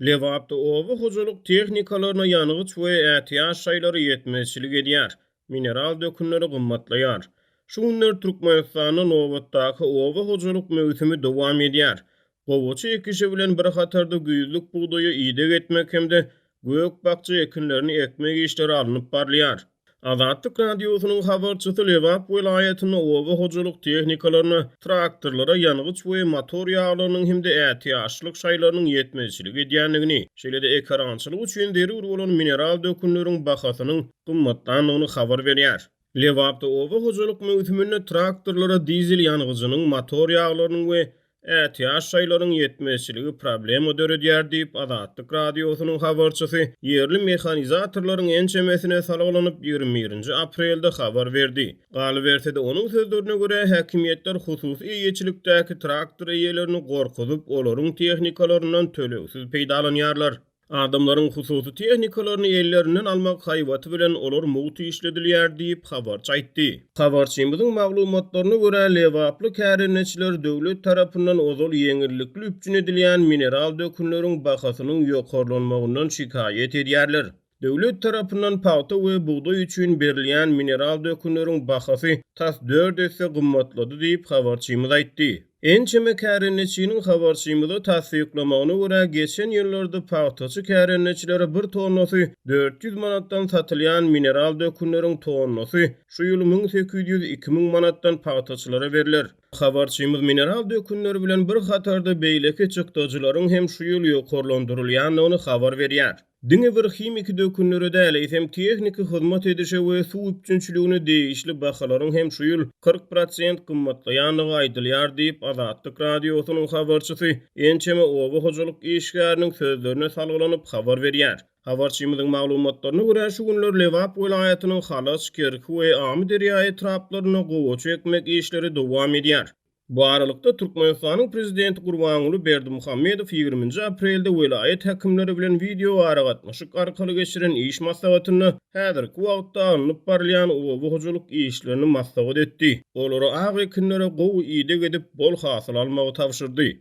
Lebapda oba hojalyk tehnikalaryna ýangyç we ätiýaç şaýlary ýetmezçilik edýär, mineral dökünleri gymmatlaýar. Şu günler Türkmenistanda nobatdaky oba hojalyk möwsümi dowam edýär. Gowaça ekişi bilen bir hatarda güýzlük bugdaýa ideg etmek hem-de gök-bakja ekinlerini ekmek işleri alnyp barylýar. Azatlyk Radiosynyň habarçysy Lebap welaýatynda oba hojalyk tehnikalaryna, traktorlara ýangyç we motor ýaglarynyň hem-de ätiýaçlyk şaýlarynyň ýetmezçilik edýändigini, şeýle-de ekerançylyk üçin zerur bolan mineral dökünleriň bahasynyň gymmatlandygyny habar berýär. Lebapda oba hojalyk möwsüminde traktorlara dizel ýangyjynyň, motor ýaglarynyň we ätiýaç şaýlaryň ýetmezçiligi problema döredýär diýip, Azatlyk Radiosynyň habarçysy ýerli mehanizatorlaryň ençemesine salgylanyp, 21-nji aprelde habar berdi. Galyberse-de, onuň sözlerine görä, häkimiýetler hususy eýeçilikdäki traktor eýelerini gorkuzyp, olaryň tehnikalaryndan tölegsiz peýdalanýarlar. Adamlaryň hususy tehnikalaryny ellerinden almak haýbaty bilen olar mugt işledilýär diýip, habarçy aýtdy. Habarçymyzyň maglumatlaryna görä, lebaply kärendeçiler döwlet tarapyndan ozal ýeňillikli üpjün edilýän mineral dökünleriň bahasynyň ýokarlanmagyndan şikaýat edýärler. Döwlet tarapyndan pagta we bugdaý üçin berilýän mineral dökünleriň bahasy tas dört esse gymmatlady diýip, habarçymyz aýtdy. Ençeme kärendeçiniň habarçymyza tassyklamagyna görä, geçen ýyllarda pagtaçy kärendeçilere bir tonnasy 400 manatdan satylýan mineral dökünleriň tonnasy şu ýyl 1800, 2000 manatdan pagtaçylara berler. Habarçymyz mineral dökünler bilen bir hatarda beýleki çykdajylaryň hem şu ýyl ýokarlandyrylýandygyny habar berýär. Diňe bir himiki dökünlere däl, eýsem tehniki hyzmat edişe we suw üpjünçiligine degişli bahalaryň hem şu ýyl 40 prosent gymmatlaýandygy aýdylýar diýip, Azatlyk Radiosynyň habarçysy ençeme oba hojalyk işgäriniň sözlerine salgylanyp habar berýär. Habarçymyzyň maglumatlaryna görä, şu günler Lebap welaýatynyň Halaç, Kerki we Amyderýa etraplarynda gowaça ekmek işleri dowam edýär. Bu aralykda, Türkmenistanyň prezidenti Gurbanguly Berdimuhamedow ýigriminji aprelde welaýat häkimleri bilen wideoaragatnaşyk arkaly geçiren iş maslahatynda häzirki wagtda alnyp barylýan oba hojalyk işlerini maslahat etdi, olara ak ekinlere gowy ideg edip, bol hasyl almagy tabşyrdy.